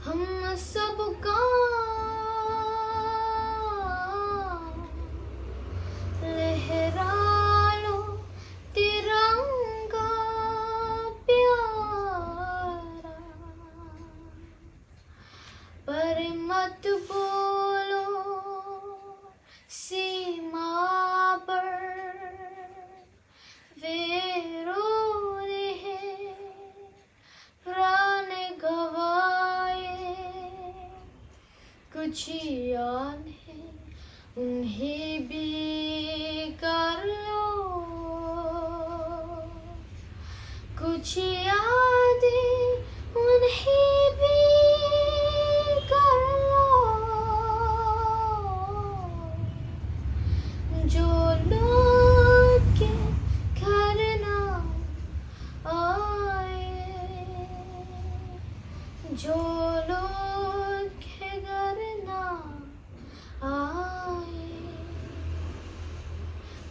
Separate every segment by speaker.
Speaker 1: Hum sabka lehra lo tiranga pyara Par mat bolo seema par Vero rahe Pran gavaye Kuch yaad hai unhe bhi kar lo Kuch yaad unhe bhi kar lo Jo laut ke ghar na aaye Jo laut ke ghar na aaye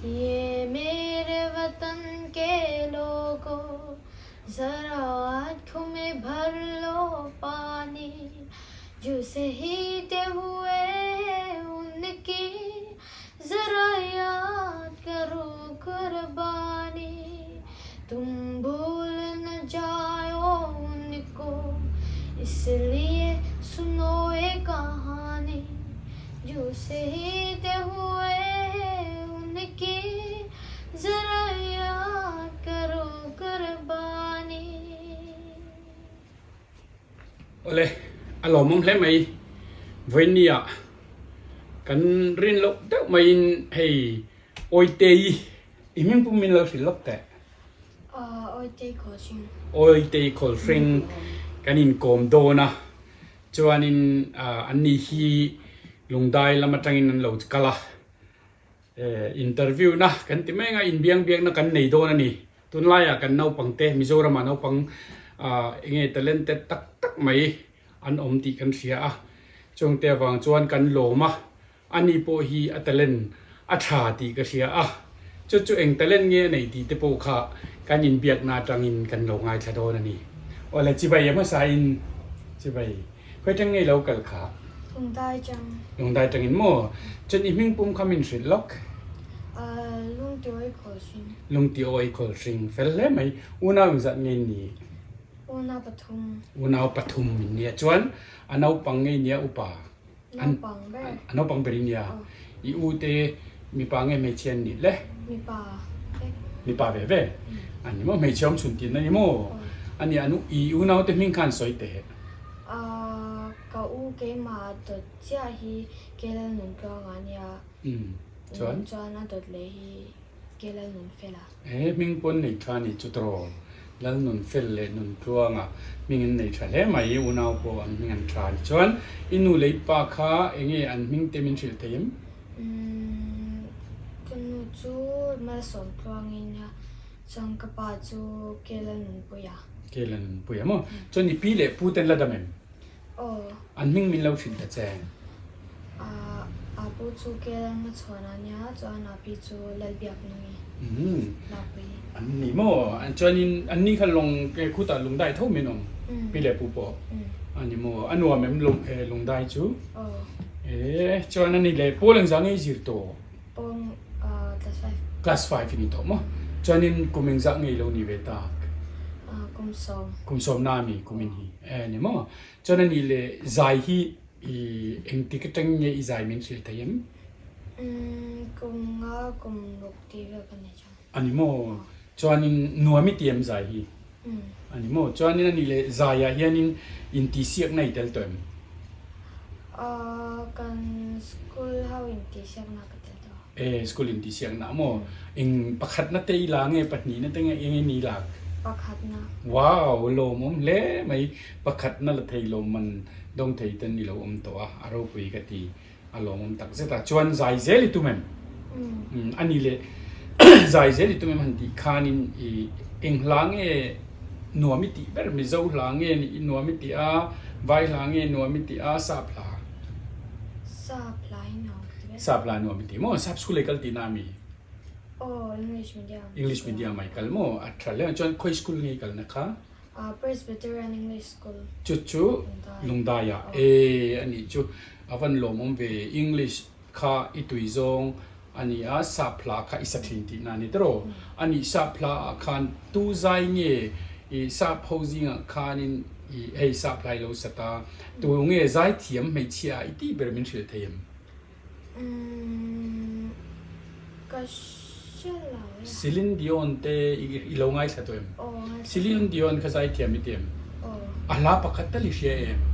Speaker 1: Ye mere watan ke logo Zara aankhon mein bhar lo paani Jo sehte hue hai unki Zara yaad karo qurbani Tum bhool na jaao unko Isliye suno ye kahani Jo sehte hue hai unki Zara yaad karo qurbani.
Speaker 2: Awle, a lawmawm hle mai. Vawinia kan rin loh deuh maiin hei Awitei i hming pum min lo hrilh lawk teh.
Speaker 1: Awitei Khawlhring.
Speaker 2: Awitei Khawlhring kan inkawm dawn a, chuanin anni hi Lungdai lam atangin an lo kal a. Interview na kan ti mai anga inbiang biakna kan nei dawn a ni. Tunlaiah kan naupang te Mizoramah naupang enge talented tak tak mai an awm tih kan hria a. Chungte avang chuan kan lawm a, ani pawh hi a talent a tha tih ka hria a. Chu chu eng talent nge a nei tih te pawh kha kan inbiakna atangin kan lo ngaithla dawn a ni. Awle chibai a hmasa in chibai. Khawi tang ngei lo kal kha?
Speaker 1: Lungdai tang.
Speaker 2: Lungdai tangin maw? Cun i hming pum kha min hrilh lawk.
Speaker 1: Lungtiawi Khawlhring.
Speaker 2: Lungtiawi Khawlhring. Fel hle mai. Unau engzat nge in nih?
Speaker 1: Unau pathum.
Speaker 2: Unau pathum in nia. Chuan a naupang ngei nia upa?
Speaker 1: Naupang ber.
Speaker 2: A naupang ber in nia. I u te mipa nge hmeichhia an nih le?
Speaker 1: Mipa vek.
Speaker 2: Mipa ve ve. An ni maw? Hmeichhia awm chhun tin a ni maw? Ani an i unau te hming khan sawi teh.
Speaker 1: Ka u keimah dawt chiah hi Kelal Nuntluanga a nia.
Speaker 2: Chuan?
Speaker 1: Chuan a dawt leh hi Kelal Nunfela.
Speaker 2: He hming pawn nei tha ni chu tawh. Lal Nunfel leh Nuntluanga hming an nei tha hle mai. Unau pawh an hming an tha ni. Chuan i nu leh i pa kha enge an hming te min hrilh thei em?
Speaker 1: Ka nu chu Malsawmtluangi nia, chuan ka pa chu Kelal Nunpuia.
Speaker 2: Kelal Nunpuia maw? Chuan i pi leh pu ten la dam em?
Speaker 1: Aw.
Speaker 2: An hming min lo hrilh ta che.
Speaker 1: A pu chu Kelal Hmachhuana nia, chuan a pi chu Lalbiaknungi. Mapui.
Speaker 2: An ni maw? Chuanin an ni kha lawng khutah lungdai tho min awm pi leh pu pawh. A ni maw? A nuam em lungdai chu?
Speaker 1: Aw.
Speaker 2: E chuan a ni leh pawl engzah nge i zir tawh?
Speaker 1: Pawl class five.
Speaker 2: Class five i ni tawh maw? Chuanin kum engzah nge i lo ni ve tak?
Speaker 1: Kum sawm.
Speaker 2: Kum sawm na a mi kum in hi. E ni maw? Chuan a ni leh zai hi i engtik atang nge i zai min hrilh thei em?
Speaker 1: Kum nga kum ruk tih vel ka nei chuan.
Speaker 2: A ni maw? Chuanin nuam i ti em zai hi? A ni maw? Chuanin a nih leh zaiah hianin intihsiakna i tel tawh em?
Speaker 1: Kan school ho intihsiakna ka tel tawh.
Speaker 2: E, school intihsiakna maw? Eng pakhatna te i la nge pahnihna te nge eng nge ni lak?
Speaker 1: Pakhatna.
Speaker 2: Wow, lawmawm hle mai. Pakhatna la thei lo man dawng thei ten i lo awm tawh a, a ropui ka ti. A lawmawm tak zet a, chuan zai zel i tum em? A ni leh zai zel i tum em han tih khanin i eng hla nge nuam i tih ber? Mizo hla nge i nuam i tih a, vai hla nge nuam i tih a, sap hla?
Speaker 1: Sap hla hi nuam ka ti ber.
Speaker 2: Sap hla nuam i ti maw? Sap school ei kal tihna a mi?
Speaker 1: Aw, English medium.
Speaker 2: English medium ai kal maw? A tha hle. Chuan khawi school nge i kalna kha?
Speaker 1: Presbyterian English School.
Speaker 2: Chu chu Lungdai ah e a nih chu a van lawmawm ve English kha i tui zawng a ni a sap hla kha i sa thin tihna a ni tawh a nih sap hla ah khan tu zai nge i sap ho zingah khanin i hei sap hla i lo sat a tu nge zai thiam hmeichhia ah i tih ber min hrilh thei em?
Speaker 1: Umm ka hre lo e.
Speaker 2: Celine Dion te i lo ngaithla tawh em?
Speaker 1: Aw ngaithla.
Speaker 2: Celine Dion kha zaithiam i ti em?
Speaker 1: Aw.
Speaker 2: A hla pakhat tal i hria em?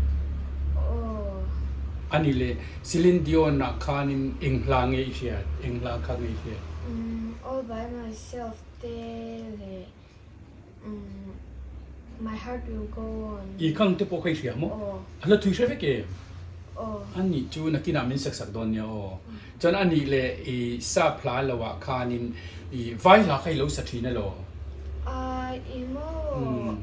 Speaker 1: Aw.
Speaker 2: A ni le, Celine Dion ah khanin eng hla nge i hriat? Eng hla kha nge i hriat?
Speaker 1: Umm All by myself te leh umm My heart will go on.
Speaker 2: I kang te pawh kha i hria maw?
Speaker 1: Aw.
Speaker 2: A la thui hre vek em?
Speaker 1: Aw.
Speaker 2: A nih chu nakinah min sak sak dawn nia aw. Chuan a nih leh i sap hla lo ah khanin i vai hla kha i lo sa thin elaw?
Speaker 1: Aaa i maw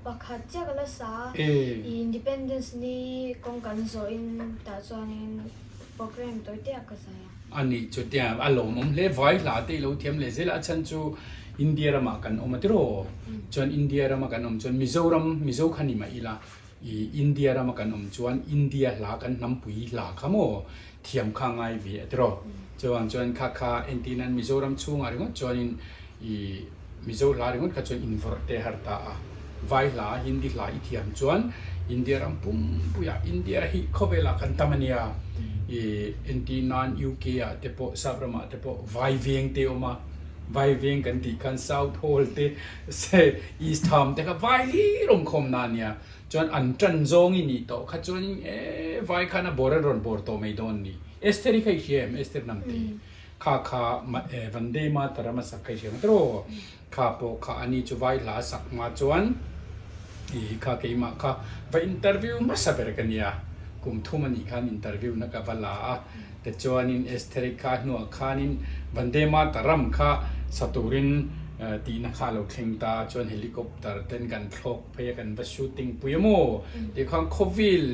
Speaker 1: pakhat chiah ka la sa a, i Independence ni kawng kan zawhin tah chuanin program tawi te ah ka zai a.
Speaker 2: A nih chu tiang a lawmawm hle, vai hla te i lo thiam leh zel a, a chhan chu India ramah kan awm a tiraw? Chuan India rama kan awm chuan Mizoram, Mizo kha ni mah ila I India rama kan awm chuan India hla kan hnampui hla kha maw thiam kha ngai ve a tiraw. Chuvang chuan kha kha entir nan Mizoram chhungah ringawt chuanin i Mizo hla ringawt kha chuan invawrh te har ta a. Vai hla, Hindi hla i thiam chuan India ram pumpuiah India hi khawvelah kan tam a nia. I entir nan UK ah te pawh Sap ramah te pawh vai veng te awm a. Vai veng kan tih khan South Hall te East Ham te kha vai hlir awm khawm na ania. Chuan an tan zawng i nih tawh kha chuan e vai khan a bawr an rawn bawr tawh mai dawn ni. Esther i kha i hria em Esther Namte kha kha Vande Mataram a sak kha i hria maw tawh kha pawh kha ani chu vai hla a sak hma chuan i kha keimah kha va interview hmasa ber ka nia. Kum thum anih khan interview na ka va la a. Tichuanin Estheri kha hnuah khanin Vande Mataram kha sa turin tihna kha a lo thleng ta, chuan helicopter ten kan thlawk phei a kan va shooting pui a maw tih khan khawvel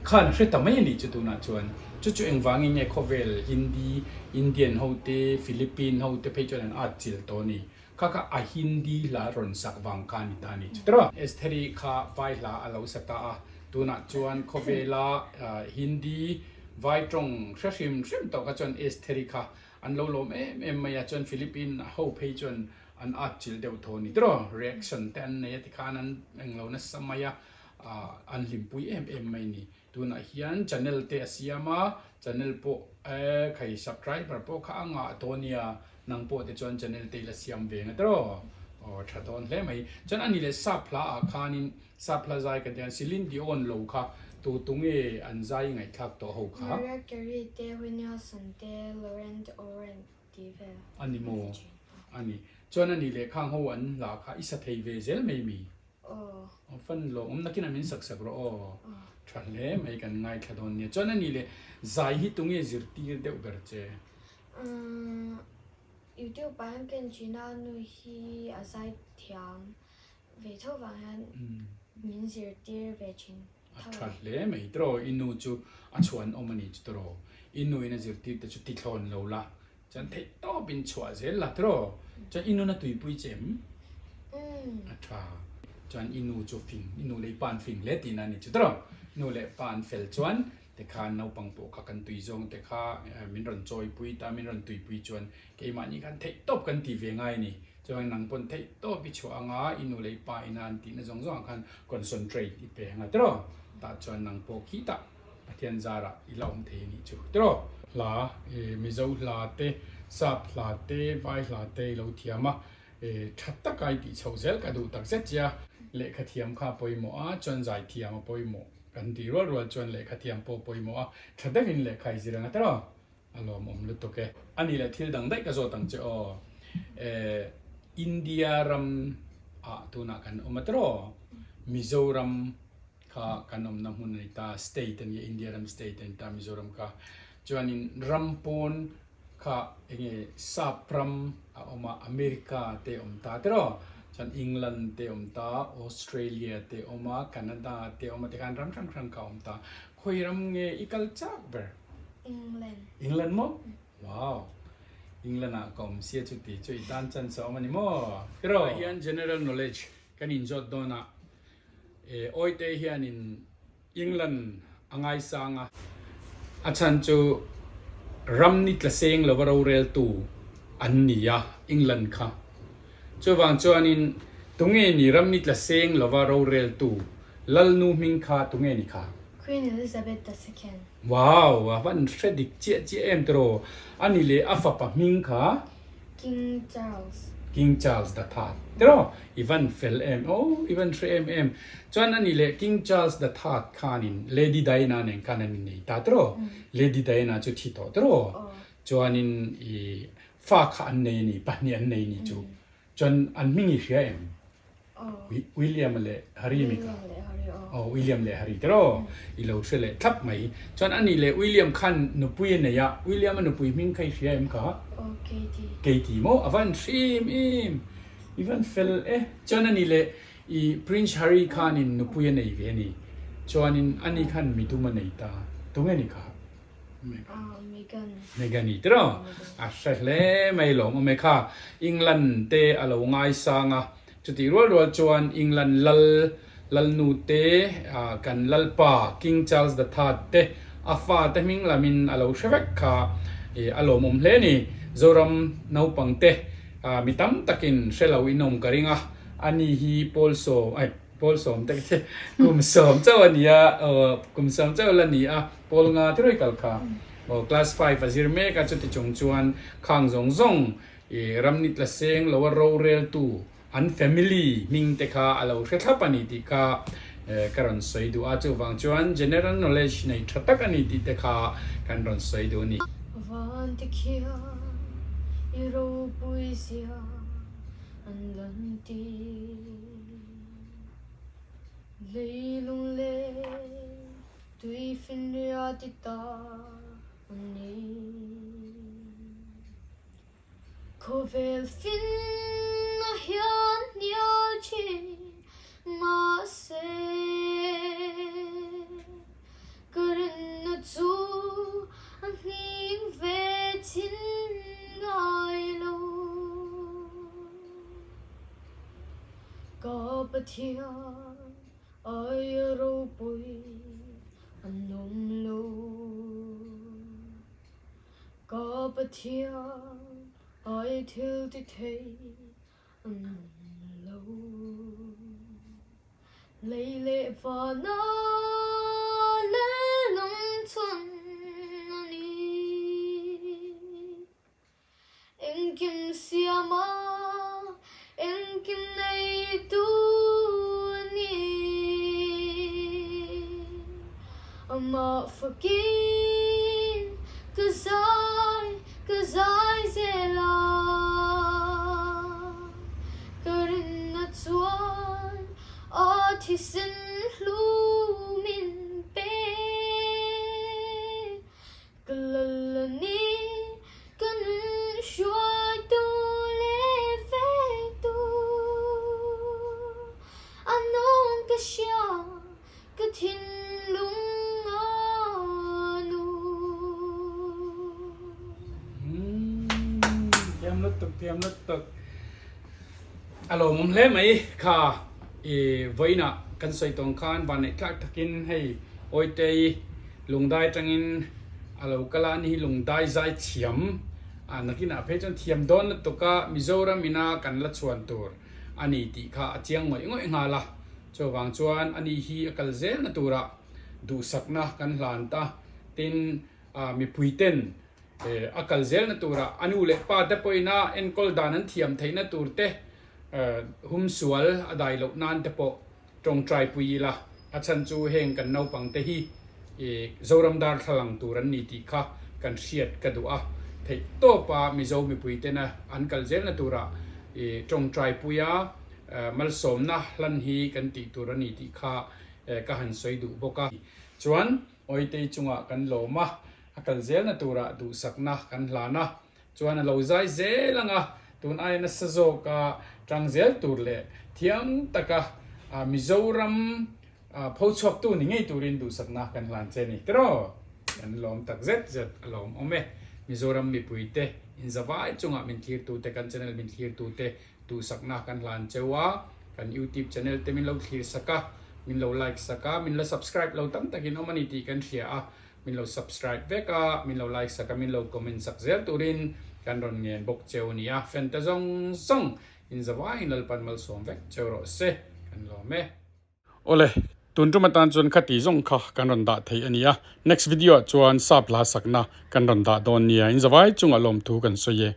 Speaker 2: khan a hre ta mai a nih chu tunah chuan chu chu engvangin nge khawvel Hindi Indian ho te Philippine ho te phei chuan an at chilh tawh a ni kha kha a Hindi hla rawn sak vang kha a ni ta a ni chu tiraw. Estheri kha vai hla a lo sa ta a Tunah chuan khawvela Hindi vai tawng hre hrim hrim tawh kha chuan Estheri kha an lo lawm em em mai a, chuan Philippine ho phei chuan an at chilh deuh tho a ni tiraw, reaction te an nei a tikhan an englo nasa mai a, an hlimpui em em mai a ni. Tunah hian channel te a siam a, channel pawh khai subscriber pawh kha a ngah tawh a nia, nang pawh te chuan channel te i la siam ve nga tiraw, aw tha dawn hle mai. Chuan a ni leh sap hla ah khanin Sap hla zai kan tiang Celine Dion lo kha tu tu nge an zai ngaihthlak tawh ho kha?
Speaker 1: Mariah Carey te, Whitney Houston te, Lauren Oren tih vel.
Speaker 2: A ni maw? A ni. Chuan a ni leh khang ho an hla kha i sa thei ve zel mai mi?
Speaker 1: Aw.
Speaker 2: Aw fan lo awm nakin a min sak sak rawh aw. Tha hle mai kan ngaithla dawn nia. Chuan a ni leh zai hi tu nge zirtir deuh ber che?
Speaker 1: Umm YouTube ah hian ka inchhin a nu hi a zai thiam. Ve tho vang hian min zirtir ve thin
Speaker 2: tho. A tha hle mai tiraw, i nu chu a chhuan awm a ni chu tiraw, i nu in a zirtir te chu ti thlawn lo la, chuan theih tawp in chhuah zel la tiraw, chuan i nun a tuipui che em? A tha, chuan i nu chu fing, i nu leh i pa an fing hle tihna a ni chu tiraw, nu leh pa an fel chuan tikhan naupang pawh kha kan tui zawng te kha min rawn chawipui ta, min rawn tuipui chuan keimahni khan theih tawp kan ti ve ngai a ni. Chuan nang pawn theih tawp i chhuah anga i nu leh i pa ina an tihna zawng zawngah khan concentrate i pe anga tiraw? Tah chuan nang pawh khitah Pathian zarah i la awm thei a nih chu tiraw? Hla, Mizo hla te, Sap hla te, Vai hla te i lo thiam a, tha taka i tih chhoh zel ka duh tak zet che a. Lehkha thiam kha a pawimawh a, chuan zai thiam a pawimawh kan tih rual rual chuan lehkha thiam pawh a pawimawh a, tha deuhin lehkha i zir anga tiraw? A lawmawm lutuk e. A nih leh thil dang daih ka zawt ang che aw. Eh, India ram ah tunah kan awm a tiraw? Mizoram kha kan awmna hmun a ni ta, state a ni a, India ram state a ni ta Mizoram kha. Chuanin ram pawn kha enge sap ram a awm a, America te awm ta tiraw? Chuan England te awm ta, Australia te awm a, Canada te awm a, tikhan ram hrang hrang kha a awm ta. Khawi ram nge i kal chak ber?
Speaker 1: England.
Speaker 2: England maw? Wow! England ah ka awm sia chu ti chu i tan chance a awm a ni maw? Tiraw? Hian general knowledge Kan inzawt dawn a, Awite hianin England a ngaisang a, a chhan chu ram ni tla seng lova roreltu an ni a, England kha. Chuvang chuanin tunge ni ram ni tla seng lova roreltu Lalnu hming kha tunge ni kha?
Speaker 1: Queen Elizabeth the Second.
Speaker 2: Wow! A van hre dik chiah chiah em tiraw? A ni leh a fapa hming kha?
Speaker 1: King Charles.
Speaker 2: King Charles the Third tiraw? I van fel em aw, i van hre em em. Chuan a ni leh King Charles the Third khanin Lady Diana nen khan an innei ta tiraw? Lady Diana chu thi tawh tiraw? Chuanin i fa kha an nei a ni, pahnih an nei ni chu. Chuan an hming i hria em? William leh Harry mi kha. Aw William leh Harry tiraw? I lo hre leh thlap mai. Chuan ani leh William khan nupui a nei a, William a nupui hming kha i hria em kha?
Speaker 1: Aw Katie.
Speaker 2: Katie maw? A van hrim em! I van fel e. Chuan ani leh i Prince Harry khanin nupui a nei ve a ni. Chuanin ani khan midum a nei ta. Tunge ni kha?
Speaker 1: Megan.
Speaker 2: Megan i tiraw? A hre hle mai lawm awm e kha. England te a lo ngaisang a, chutih rual rual chuan England lal lalnu te kan lalpa King Charles the Third te a fa te hming lamin a lo hre vek kha a lawmawm hle ni. Zoram naupang te mi tam takin hre lo in awm ka ring a, ani hi Paul Sawm ai. Pawl sawm te khi kum sawm chauh a ni a, aw kum sawm chauh la ni a, pawl nga thurawi kal kha aw class 5 a zir mek a, chuti chung chuan khang zawng zawng i ramni tla seng lo a roreltu an family hming te kha a lo hre thlap a ni tih kha ka rawn sawi duh a, chuvang chuan general knowledge nei tha tak a ni tih te kha kan rawn sawi duh a ni.
Speaker 1: Van ti khian i ropui zia an lan tir. Leilung leh tuifinria ti ta an ni. Khawvel finna hian hnial thin mahse ka rinna chu a hning ve thin ngai lo. Ka Pathian aia ropui an awm lo. Ka Pathian ai thil ti thei an awm lo. Lei leh vana lelung chhun a ni. Engkim siama engkim neitu a ni. Amah fakin ka zai, ka zai zel a. Ka rinna chuan a thisen hlu min pe. Ka lal a ni, ka nun hruaitu leh vektu. A nung ka hria, ka thinlung a nu.
Speaker 2: Thiam lutuk, thiam lutuk. A lawmawm hle mai kha i vawiinah kan sawi tawng khan vanneih tlak takin hei Awitei lungdai atangin a lo kal a, ani hi lungdai zai thiam a nakinah phei chuan thiam dawn lutuk a Mizoram ina kan la chhuan tur a ni tih kha a chiang ngawih ngawih nghal a, chuvang chuan ani hi a kal zelna turah duhsakna kan hlan ta tin mipuiten A kal zelna turah a nu leh pa te pawhin a enkawl dan an thiam theihna tur te, humsual a dai loh nan te pawh tawngtai pui ila, a chhan chu heng kan naupang te hi Zoram darthlalang tur an ni tih kha kan hriat ka duh a, theih tawpa Mizo mipui tena an kal zelna turah tawngtai pui a, malsawmna hlan hi kan tih tur a ni tih kha ka han sawi duh bawk a. Chuan Awitei chungah kan lawm a. A kal zelna turah duhsakna kan hlan a, chuan a lo zai zel ang a, tun aia nasa zawka tang zel tur leh thiam taka Mizoram pho chhuaktu ni ngei turin duhsakna kan hlan che ni tiraw? Kan lawm tak zet zet a lawm awm e. Mizoram mipuite inzavai chungah min thlirtute, kan channel min thlirtute duhsakna kan hlan cheu a. Kan YouTube channel te min lo thlir sak a, min lo like sak a, min la subscribe lo tam takin awm a ni tih kan hria a, min lo subscribe vek a, min lo like sak a, min lo comment sak zel turin kan rawn ngen bawk cheu a ni a, fan te zawng zawng in zavaiin Lalpan malsawm vek cheu rawh se, kan lawm e. Awle, tun tum atan chuan khati zawng kha kan rawn dah thei a ni a, next video ah chuan sap hla sakna kan rawn dah dawn nia, in zavai chungah lawmthu kan sawi e.